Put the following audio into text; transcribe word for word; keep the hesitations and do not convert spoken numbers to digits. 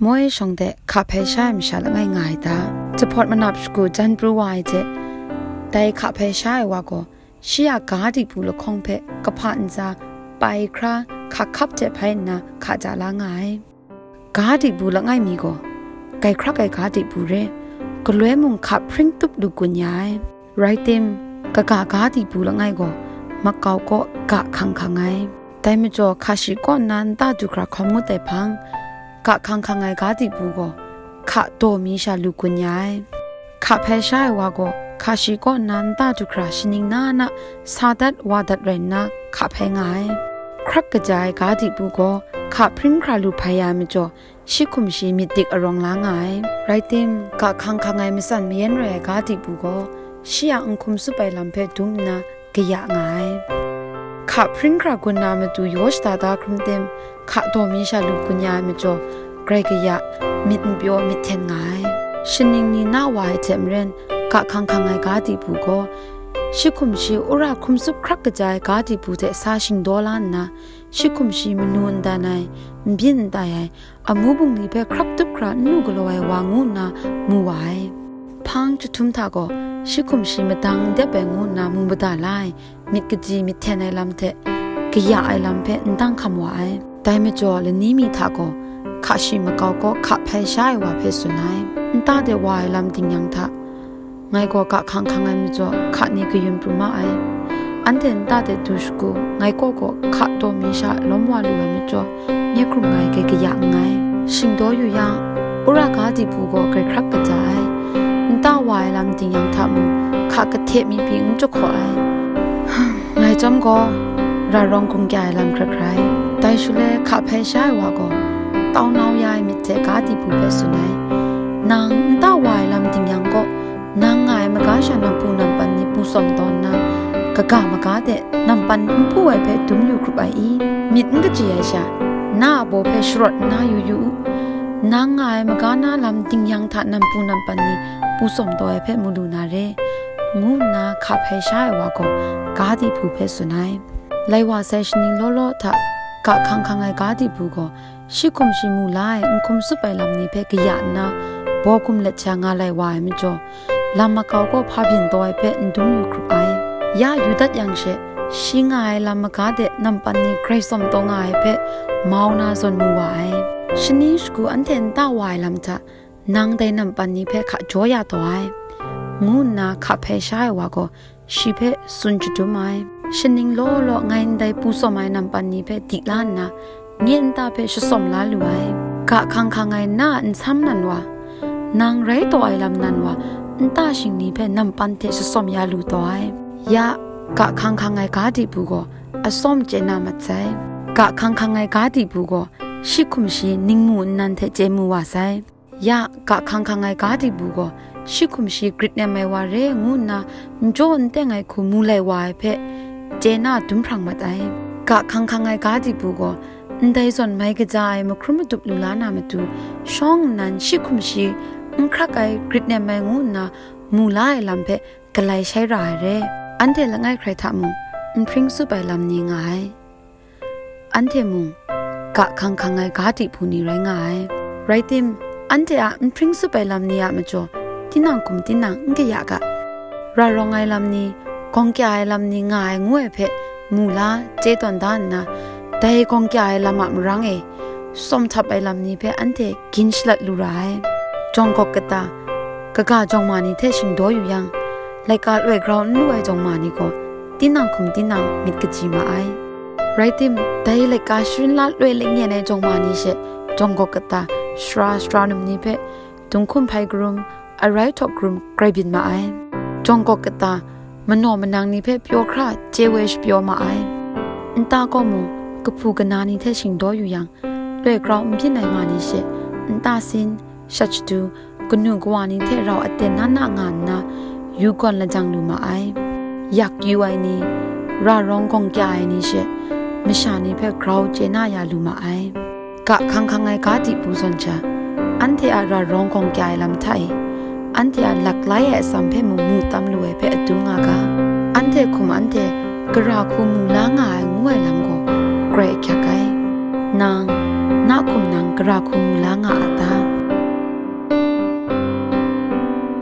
Moi shawng de hka hpai sha ai masha langai nga ai ta? Jahpawt manap shagu jan pru wa ai hte, dai hka hpai sha ai wa gaw, shi a ga dibu lahkawng hpe kahpa ntsa pai hkra hka hkap hte hpai nna hka ja la nga ai. Ga dibu langai mi gaw, grai hkrak ai ga dibu re, galoi mung hka hpring tup lu gun ya ai. Rai tim, kaga ga dibu langai gaw, makau kaw ga hkang hkang ai. Dai majaw, hka shi kaw nna nta du hkra hkawm ngut ai hpang, ga hkang hkang ai ga dibu gaw, hka daw mi sha lu gun ya ai. Hka hpai sha ai wa gaw, hka shi kaw nna nta du hkra shaning na na sa dat wa dat rai nna hka hpai nga ai. Hkrak kaja ai ga dibu gaw, hka hpring hkra lu hpai ya ai majaw, shi hkum shi myit dik arawng la nga ai. Rai tim, ga hkang hkang ai matsan mayan rai ai ga dibu gaw, shi a n hkum tsup ai lam hpe dum nna kaya nga ai. Hka hpring hkra gun na matu yaw shada da hkrum tim, hka daw mi sha lu gun ya ai majaw, grai kaya, myit n pyaw myit hten nga ai. Shaning ni na wa ai hte maren, ga hkang hkang ai ga dibu gaw, shi hkum shi wora hkum tsup hkrak kaja ai ga dibu hte sa shingdaw la nna, shi hkum shi manu n dan ai, n byin n tai ai, amu bungli hpe hkrak tup hkra n lu galaw ai wa ngu nna mu wa ai. Hpang chyahtum hta gaw, shi hkum shi madang n dep ai ngu nna mu mada la ai, myit kaji myit hten ai lam hte kaya ai lam hpe n dang hkam wa ai. Dai majaw, lani mi hta gaw, hka shi makau kaw hka hpai sha ai wa hpe tsun ai. Nta de wa ai lam ding yang hta, ngai gaw ga hkang hkang ai majaw, hka ni kayun pru ma ai. Anhte nta de du shagu, ngai kaw gaw hka daw mi sha lawm wa lu ai majaw, nye hkrum ngai grai kaya nngai. Shingdaw yu yang, wora ga dibu gaw grai hkrak kaja ai. Nta wa ai lam ding yang hta mung, hka kahte mi pyi n jahkaw ai. Ngai chyawm gaw, ra rawng hkungkya ai lam hkrai hkrai. Dai shaloi hka hpai sha ai wa gaw, tau nau ya ai myit hte ga dibu hpe tsun ai. Nang nta wa ai lam ding yang gaw, nang nga ai maga sha nampu nampan ni pru tsawm taw nna, kaga maga de nampan n pru ai hpe dum yu hkrup ai i? Myit n kaji ai sha, na a baw hpe sharawt nna yu yu u. Nang nga ai maga na lam ding yang hta nampu nampan ni pru tsawm taw ai hpe mu lu na re, ngu nna hka hpai sha ai wa gaw, ga dibu hpe tsun ai. Lai wa sai shaning law law hta, ga hkang hkang ai ga dibu gaw, shi hkum shi mu la ai n hkum tsup ai lam ni hpe kaya nna, baw gum let sha nga lai wa ai majaw, lam makau kaw hpa byin taw ai hpe n dum yu hkrup ai. Ya yu dat yang she, shi nga ai lam maga de nampan ni grai tsawm taw nga ai hpe, mau na zawn mu wa ai. Shani shagu anhte nta wa ai lam hta, nang dai nampan ni hpe hka jaw ya taw ai, ngu nna hka hpai sha ai wa gaw, shi hpe tsun shadum ai. Shaning law law ngai ndai pru tsawm ai nampan ni hpe di la nna, nye nta hpe shatsawm la lu ai. Ga hkang hkang ai na a nsam nan wa, nang rai taw ai lam nan wa, nta shingni hpe nampan hte shatsawm ya lu taw ai. Ya, ga hkang hkang ai ga dibu gaw, atsawm chye na mat sai. Ga hkang hkang ai ga dibu gaw, shi hkum shi ningmu nnan hte chye mu wa sai. Ya, ga hkang hkang ai ga dibu gaw, shi hkum shi grit nem ai wa re ngu nna, n jaw n teng ai hku mu lai wa ai hpe, chye na dum hprang mat ai. Ga hkang hkang ai ga dibu gaw, ndai zawn mai kaja ai mahkrum madup lu la na matu, shawng nnan shi hkum shi n hkrak ai, grit nem ai ngu nna, mu la ai lam hpe galai shai ra ai re. Anhte langai hkrai hta mung, n hpring tsup ai lam ni nga ai. Anhte mung, ga hkang hkang ai ga dibu ni rai nga ai. Rai tim, anhte a n hpring tsup ai lam ni a majaw, tinang hkum tinang n kaya ga. Ra rawng ai lam ni, gawng kya ai lam ni nga ai ngu ai hpe, mu la, chye tawn da nna, dai gawng kya ai lam a marang e, tsawm htap ai lam ni hpe anhte gin shalat lu ra ai. Jawng gawk kata, kaga jawng ma ni hte shingdaw yu yang, laika loi grau n lu ai jawng ma ni gaw, tinang hkum tinang myit kaji ma ai. Rai tim, dai laika sharin la loi lanyen ai jawng ma ni she, jawng gawk kata, shara shara num ni hpe, dunghkum hpai karum, arai htawk karum grai byin ma ai. Jawng gawk kata, manaw manang ni hpe pyaw hkra chye woi shapyaw ma ai. Nta kaw mung, kahpu kana ni hte shingdaw yu yang, loi grau n byin ai ma ni she, nta sin, shat shadu, kanu kawa ni hte rau aten na na nga nna, yu gawn lajang lu ma ai. Yak yu ai ni, ra rawng gawng kya ai ni she, masha ni hpe grau chye na ya lu ma ai. Ga hkang hkang ai ga dibu zawn sha, anhte a ra rawng gawng kya ai lam hta e, anhte a lak lai ai atsam hpe mung mu tam lu ai hpe adum nga ga. Anhte hkum anhte gara hku mu la nga ai ngu ai lam gaw, grai ahkyak ai. Nang, na hkum nang gara hku mu la nga a ta?